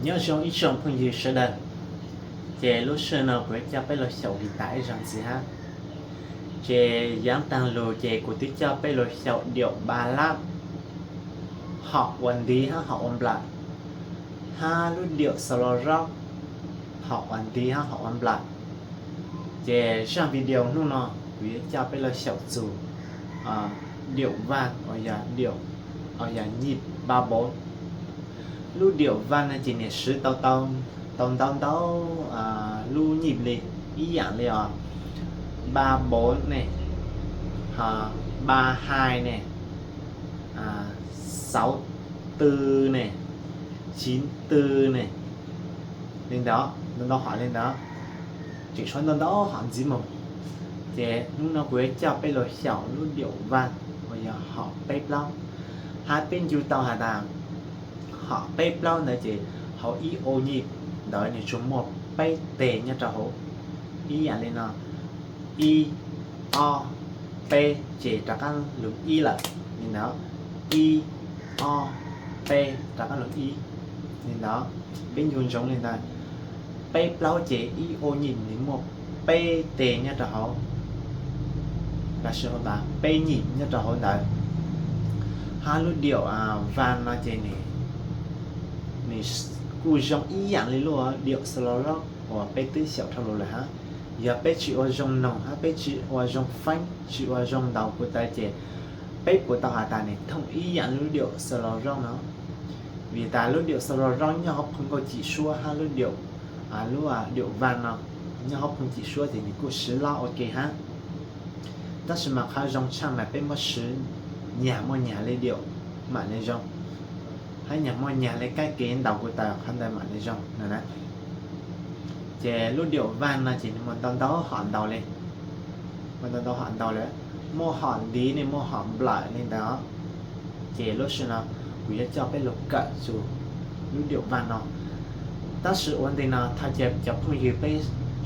Nyob zoo ib tsoom phooj ywg sawv daws, ces lub sij hawm no kuv yuav coj peb los xyaum kis tas ib zaug ntxiv hab. Ces yav taag lug ces kuv twb coj peb los xyaum diaum ballad, hom ua ntiv hab hom ua nplawm, hab lub diaum solo rock, hom ua ntiv hab hom ua nplawm. Ces zaaj video hnub no kuv yuav coj peb los xyaum txug diaum vaj uas yog nyij ba bo. Lub diaum vaj no ces nwg swv tau ntau ntau lub nyij li, ib yaam li os, ba bo ne, ba hai ne, sauv tw ne, tsiv tw ne, li ntawd, ntau ntau hom li ntawd, tseem tshuav ntau ntau hom ntxiv moog. Ces hnub no kuv yuav coj peb los xyaum lub diaum vaj uas yog hom peb plaub, hab peb ncu tau has tas hom peb plaub ntawd ces hauv ib o nyij ntawd nws tsuas muaj peb teg nyob rau hauv, ib yaam li no, ib, ob, peb ces rov qaab lug ib lawm, li ntawd, ib, ob, peb rov qaab lug ib, li ntawd. Peb ncu ntsoov li ntawd, peb plaub ces ib o nyij nws muaj peb teg nyob rau hauv, lossis peb nyij nyob rau hauv ntawd. Hab lub diaum vaj no ces nws kuj zoo ib yaam li lub diaum solo rock uas peb twb xyaum dhau lug lawm hab. Yog peb tsis ua zoo noog hab peb tsis ua zoo feeb, tsis ua zoo ntaus kuv taw ces peb puas tau has tas nws thooj ib yaam li lub diaum solo rock no. Vim tas lub diaum solo rock nyob hauv phoo nkauj cim suab hab lub diaum, lub diaum vaj no nyob hauv phoo cim suab ces nws kuj swv loj ua ke hab. Tab sis mas qhov zoo tshaj mas peb muab swv nyag muaj nyag li diaum mam li zoo, hab nyag muaj nyag li kab ke ntaus kuv taw qhov ntawd mam li zoo no na. Ces lub diaum vaj no ces nws muaj ntau ntau hom ntaus li, muaj ntau ntau hom ntaus li, muaj hom ntiv ne, muaj hom nplawm li ntawd. Ces lub sij hawm no kuv yuav coj peb lug kawm txug lub diaum vaj no. Tab sis ua ntej no thov caw cov phooj ywg peb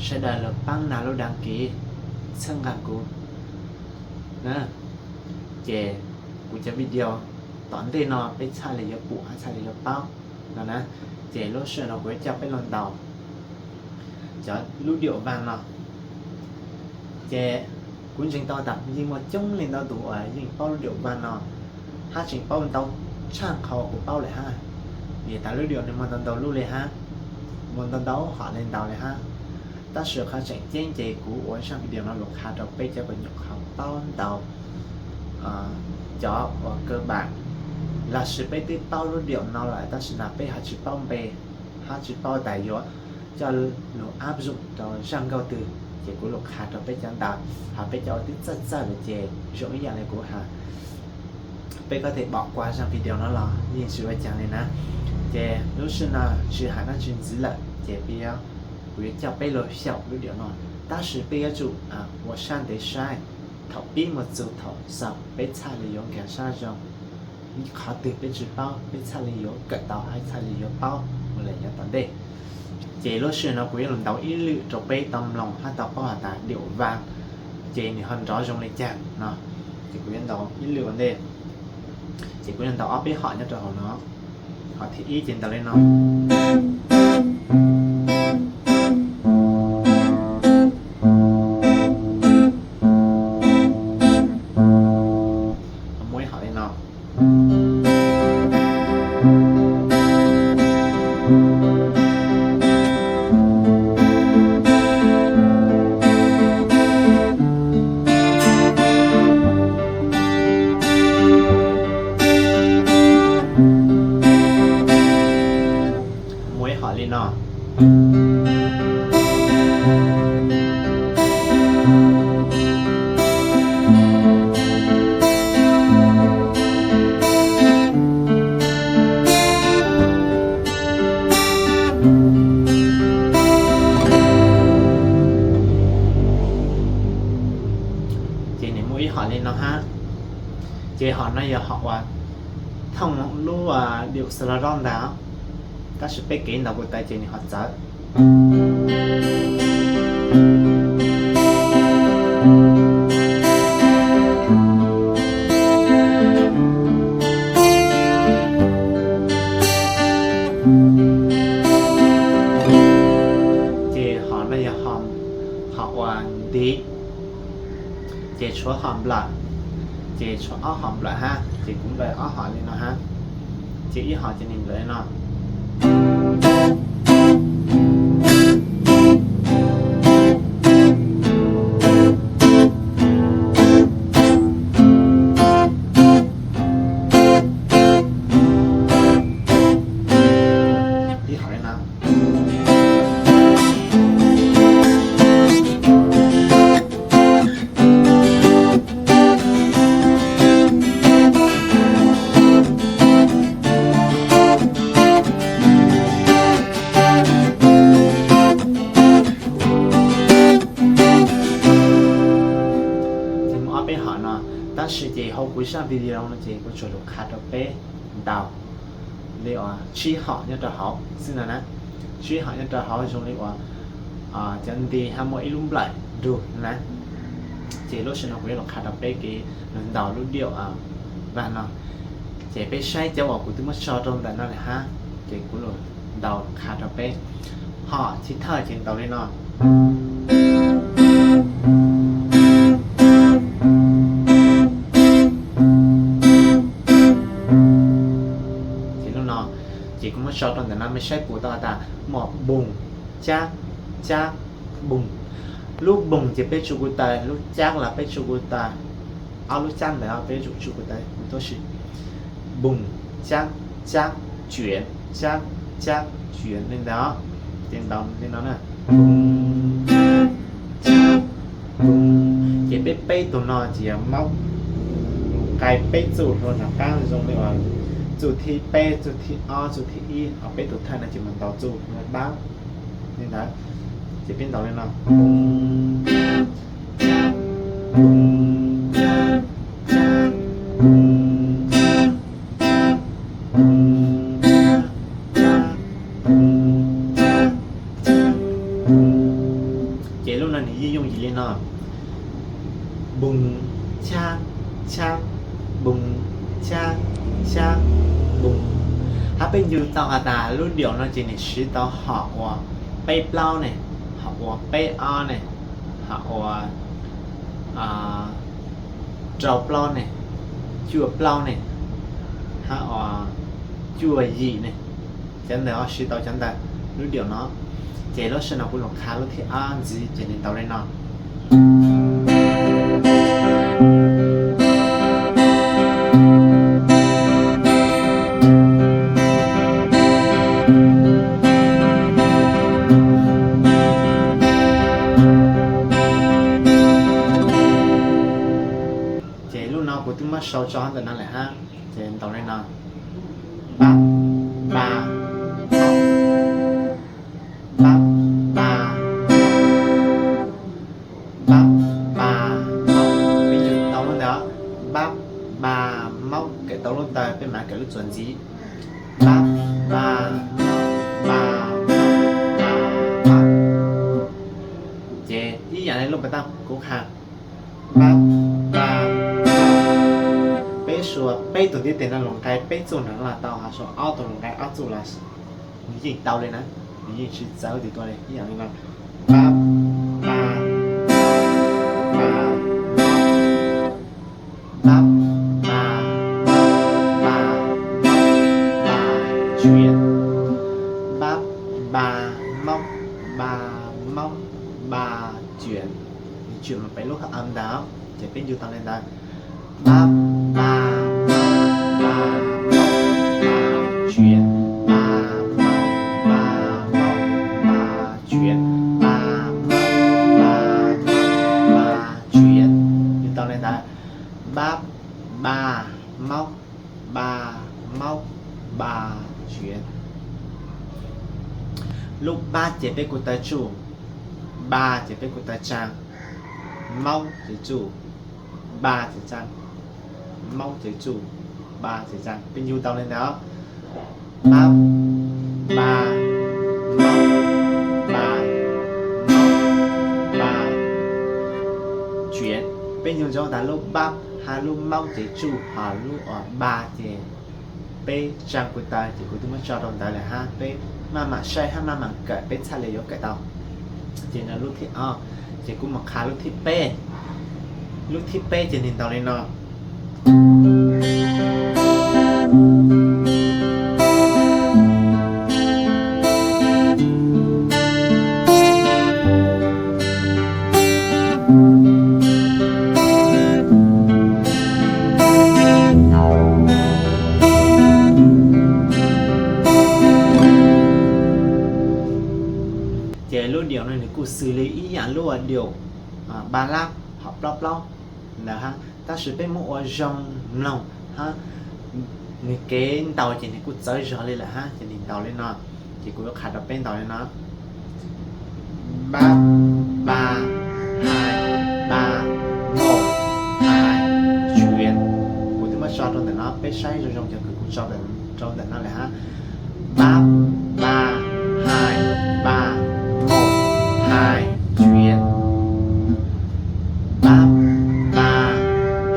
sawv daws lug paab nrog lub đăng ký, txhawb nqaa kuv na. Ces kuv cov video tom ntej no peb txhaj li yuav pum hab txhaj li yuav paub no na. Ces lub sij hawm no kuv yuav coj peb lug ntaus cov lub diaum vaj no. Ces kuv ntseeg tau tas yeej muaj coob leej ntau tus uas yeej paub lub diaum vaj no, hab tseem paub ntau tshaj qhov kuv paub lawm hab. Vim tas lub diaum nws muaj ntau ntau lub li hab, muaj ntau ntau hom li ntaus li hab. Tab sis qhov tseem ceeb ces kuv ua zaj video no lug qha rau peb cov kws nyuam qhuav paub ntau, cov uas kawg npaam, lossis peb twb paub lub diaum no lawm tab sis mas peb ho tsis paub npe, hab tsis paub tas yuav coj lug áp dụng rau zaj nkauj twg, ces kuv lug qha rau peb cov ntawd, ho peb cov uas twb txawj txawj lawm ces zoo ib yam li kuv has, peb có thể bỏ qua zaj video no los yeej tsis ua cas li na. Ces lub sij hawm no tsis hais dab tsi ntxiv lawm ces peb yuav, kuv yuav coj peb lug xyaum lub diaum no, tab sis peb yuav tsum ua sab ntev saib, thaum pib mus txug thaum xaus peb txhaj li yuav nkag sab zoo. Qhov twg peb tsis paub peb txhaj li yuav kawm tau hab txhaj li yuav paub mus lawm yav tom ntej. Ces lub sij hawm no kuv yuav lug ntaus ib lwm rau peb tau mloog hab tau paub has tas diaum vaj ces nws ho nrov zoo li cas no. Ces kuv yuav ntaus ib lwm ua ntej, ces kuv yuav ntaus ob peb hom nyob rau hauv no. Hom thib ib ces ntaus li no. Muaj ib hom li no. Muaj ib hom li no. Ces nws muaj ib hom li no hab. Ces hom no yog hom uas thooj lub diaum solo rock ntag, tab sis peb kev ntaus kuv taw ces nws ho txawv. tiv, ces tshuav hom nplawm, ces tshuav ob hom nplawm hab, ces kuv nplawm ob hom li no hab, ces ib hom ces nws nplawm li no. Ib hom li no. Ces muaj ob peb hom no, tab sis ces hauv kuv zaj video no ces kuv tsuas lug qha rau peb ntaus li uas tsib hom nyob rau hauv xwb no na. Tsib hom nyob rau hauv zoo li uas cov nti hab muaj ib lub nplawm nrug na. Ces lub sij hawm no kuv yuav lug qha rau peb kev lug ntaus lub điaum vag no. Ces peb saib cov uas kuv twb muab tso rau ntawm no lawm hab, ces kuv lug ntaus qha rau peb. Hom thib thawj ces ntaus li no. Ces lub no, ces kuv muab tso rau ntawm no mej saib puas tau has tas muaj boom, cab, cab, boom. Lub boom ces peb tsuj kuv taw, lub cab los peb tsuj kuv taw, ob lub cab ntawd peb yuav tsum tsuj kuv taw kuv tuab si. Boom, cab, cab, cuam, cab, cab, cuam li ntawd. Ces ntaus li no na. Ces peb peb tug no ces yog maub, nqai peb txuj rau nram qab zoo li uas txuj thib peb, txuj thib ob, txuj thib ib, ho peb tug thawj no ces mus ntaus txuj pab li ntawd. Ces peb ntaus li no. Ces lub no nws yeej yooj yim li no. Boom, cab, cab, boom, cab, cab, boom. Hab peb ncu tau has tas lub điaum no ces nws siv tau hom uas peb plaub ne, hom uas peb ob ne, hom uas rau plaub ne, cuaj plaub ne, hab uas cuaj yim ne. Cov ntawd ho siv tau cov ntawd lub điaum no. Ces lub sij hawm no kuv lug qha lub thib ob ntxiv ces nws ntaus li no. Ces lub no kuv twb muab sau tso ntawm no lawm hab, ces ntaus li no. Pab, pa, pab, pa, pab, pa, maub. Peb ncu tau lub ntawd, pab, pa, maub, kawm tau lub ntawd peb mam kawm lub txuas ntxiv. Pab, pa, maub, pa, maub, pa, maub. Ces ib yam li lub pas tag kuv qha, pab, pa, peb suav peb tug ntiv tes no lug nqai peb txuj nrag no los tau, ho suav ob tug lug nqai ob txuj los nws yeej tau li na, nws yeej tsis txawv twg tuaj li. Ib yam li no, pab, pa, pa, pab, pa, pa, pa, cuam, pab, pa, maub, pa, maub, pa, cuam. Nws tsuam mus pem lub hab ntawd, ces peb ncu tau li ntawd, pab, pa, maub, pa, maub, pa, cuam, pa, maub, pa, maub, pa, cuam, pa, maub, pa, maub, pa, cuam. Ncu tau li ntawd, pab, pa, maub, pa, maub, pa, cuam. Lub pab ces peb kuj taw tsuj, pa ces peb kuj taw tsaa, maub ces tsuj, pa ces tsaa, maub ces tsuj, pa ces tsaa. Peb ncu tau li ntawd, pab, pa, maub, pa, maub, pa, cuam. Peb ncu ntsoov tas lub pab hab lub maub ces tsuj, ho lub uas pa ces peb tsaa kuj taw, ces kuv twb muab tso rau ntawd lawm hab, peb maj mam saib hab maj mam kawm peb txhaj le yuav kawm tau. Ces no lub thib ob, Ces kuv mus qha lub thib peb. Lub thib peb ces nws ntaus li no. Ces lub điệu no nws kuj xws li ib yam lub điệu ballad hom plaub plaub ntawd hab, tab sis peb muab ua zoo mloog hab, nws kev ntaus ces nws kuj txawv zog li lawm hab. Ces nws ntaus li no, ces kuv yuav qha rau peb ntaus li no: pab, ba, hais, ba, nkaum, hais, tshiav. Kuv twb muab tso rau ntawm no, peb saib zoo zoo cov kws kuv tso rau ntawm no lawm hab. Pab, ba, hais, ba, nkaum, hais, tshiav. Pab, ba,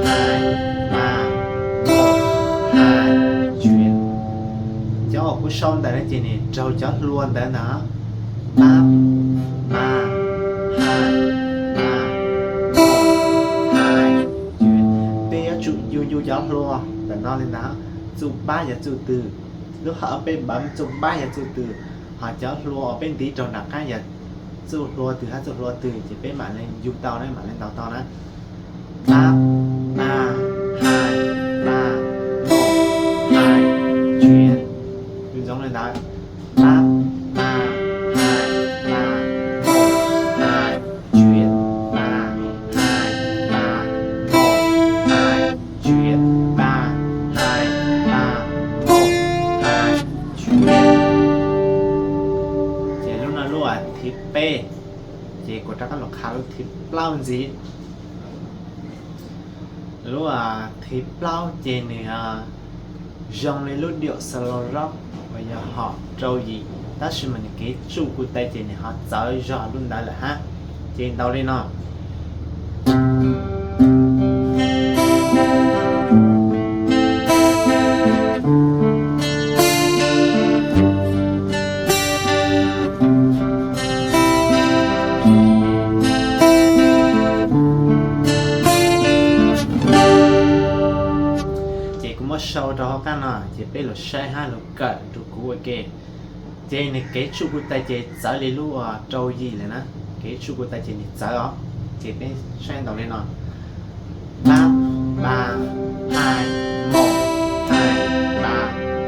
hais, ba, nkaum, hais, tshiav. Cov uas kuv sau ntawm no ces nws raug cov hlua ntawd ntag. Pab, ba, hais, ba, nkaum, hais, tshiav. Peb yuav tsum yug yug cov hlua ntawm no li ntag. Txuj pab yog txuj twg, lub hawm peb pab txuj pab yog txuj twg, ho cov hlua uas peb ntiv rau nram qab yog txuj hlua twg hab txuj hlua twg ces peb mam li yug tau na, mam li ntaus tau na. Pab, ba, hais, ba, nkaum, hais, tshiav. Zoo li ntawd. Pab, ba, hais, ba, nkaum, hais, tshiav. Pab, hais, ba, nkaum, hais, tshiav. Pab, hais, ba, nkaum, hais, tshiav. Ces lub no lub thib peb, ces kuv rov qab los qha lub thib plaub ntxiv. Lub thib plaub ces nws zoo li lub điệu slow rock uas yog hom rau yim, tab sis mas nws kev tsuj kuv tais ces nws ho txawv zog lub ntawd lawm hab. Ces ntaus li no. Ces kuv muab sau rau hauv qab no, ces peb los saib hab los kawm rau kuv ua ke. Ces nws kev tsuj kuv tais ces txawv li lub rau yim lawm na, kev tsuj kuv tais ces nws txawv os. Ces peb saib ntaus li no: pab, ba, hais, nkaum, hais, ba,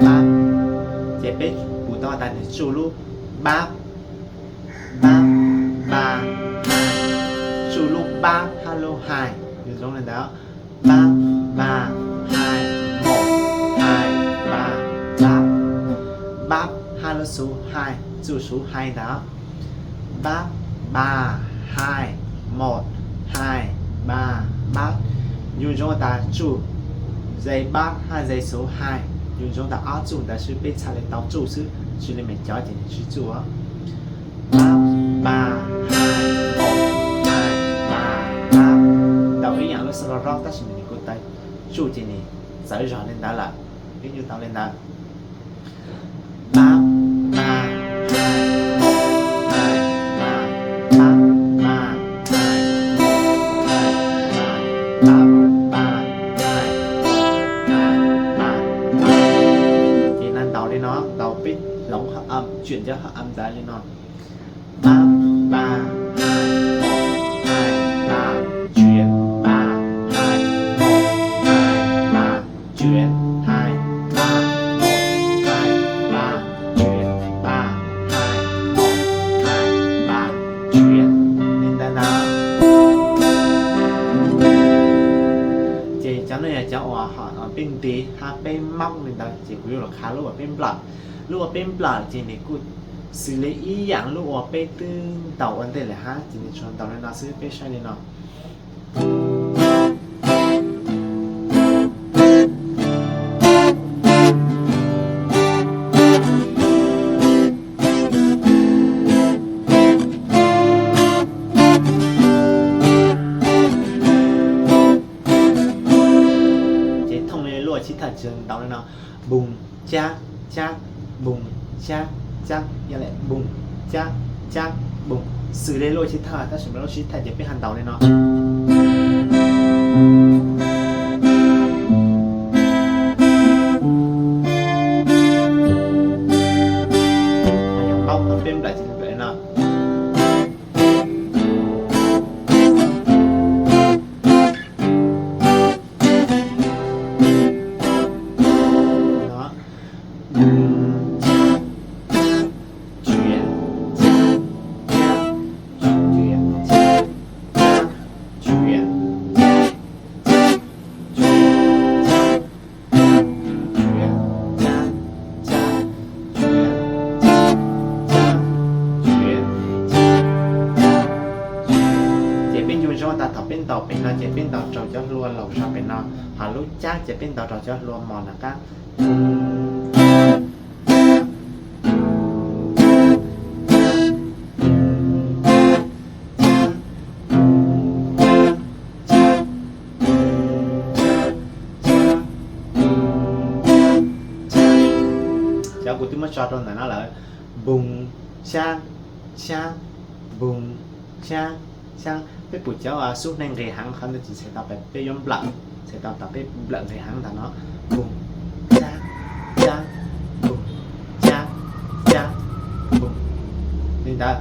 pab. Ces peb pum tau tas nws tsuj lub pab, pab, ba, hais, tsuj lub pab hab lub hais, nws zoo li ntawd. Pab, ba, hais, nkaum, hais, ba, pab. Pab hab lub xuv hais, tsuj xuv hais ntawd. Pab, ba, hais, nkaum, hais, ba, pab. Yus zoo tas tsuj ze pab hab ze xuv hais, yus zoo tas ob tsuj ntawd xwb, peb txhaj li tau tsuj xwb, tsis li mem cov ces nws tsis tsuj. Pab, ba, hais, nkaum, hais, ba, pab. Ntaus ib yam lub slow rock tab sis nws kuv tais tsuj ces nws txawv zog li ntawd lawm. Peb yug tau li ntawd. Pab, ba, hais, nkaum, hais, ba, pab, ba, hais, nkaum, hais, ba, pab, ba, hais, nkaum, hais, ba, pab. Ces nws ntaus li no, ntaus peb hloov hab, tsuam cov hab ntawd li no. Pab, ba, hais, nkaum, hais, ba, tshiav, ba, hais, nkaum, hais, ba, tshiav, hais, ba, nkaum, hais, ba, tshiav, ba, hais, nkaum, hais, ba, tshiav. Li ntawd ntag. Ces cov no yog cov uas peb ntiv hab peb maub li ntawd, ces kuv yuav los qha lub uas peb nplawm. Lub uas peb nplawm ces nws kuj xws li ib yam lub uas peb twb ntaus ua ntej lawm hab, ces nws tsuas ntaus li no xwb, peb saib li no. Ces thooj li lub uas chiv thawj tsis ntaus li no, npoos cab cab, npoos cab cab, yog lawm npoos cab cab, npoos xws li lub sib thawj, tab sis mas lub sib thawj ces peb ho ntaus li no. Yog paub thaum peb nplawm ces nplawm li no. Ces peb cuj zoo tas thaum peb ntaus pem no ces peb ntaus rau cov hlua laus zog pem no, ho lub cab ces peb ntaus rau cov hlua mos nram qab. Cov kuv twb muab tso rau ntawm no lawm, npoo, xyaab, xyaab, npoo, xyaab, xyaab. Peb pum cov xub hneev nqis heev qhov ntawd ces txhais tau peb yuav nplawm, txhais tau tas peb nplawm nqis heev ntag no. Npoo, xyaab, xyaab, npoo, xyaab, xyaab, npoo. Li ntawd.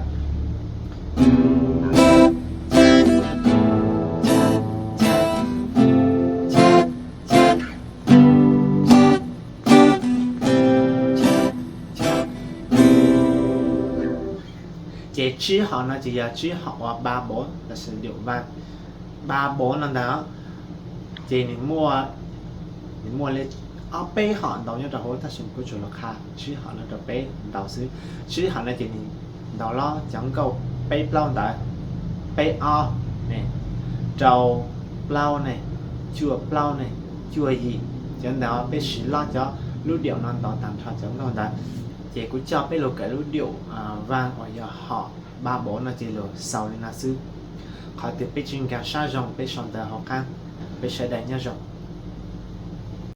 Ces tsib hom no ces yog tsib hom uas ba bốn, lossis điệu vang ba bốn no ntag. Ces nws muaj, nws muaj li ob peb hom ntaus nyob rau hauv tab sis kuv tsuas los qha tsib hom no rau peb ntaus xwb. Tsib hom no ces nws ntaus los cov nkauj peb plaub ntawd, peb ob ne, rau plaub ne, cuaj plaub ne, cuaj yim, cov ntawd peb siv los cov lub điệu no ntaus tag nrho cov nkauj ntawd. Ces kuv coj peb los kawm lub điệu vang uas yog hom ba bốn no ces los xaus li no xwb. Qhov twg peb tsis nkag sab zoo peb sau ntawv hauv qab, peb sawv daws nyob zoo.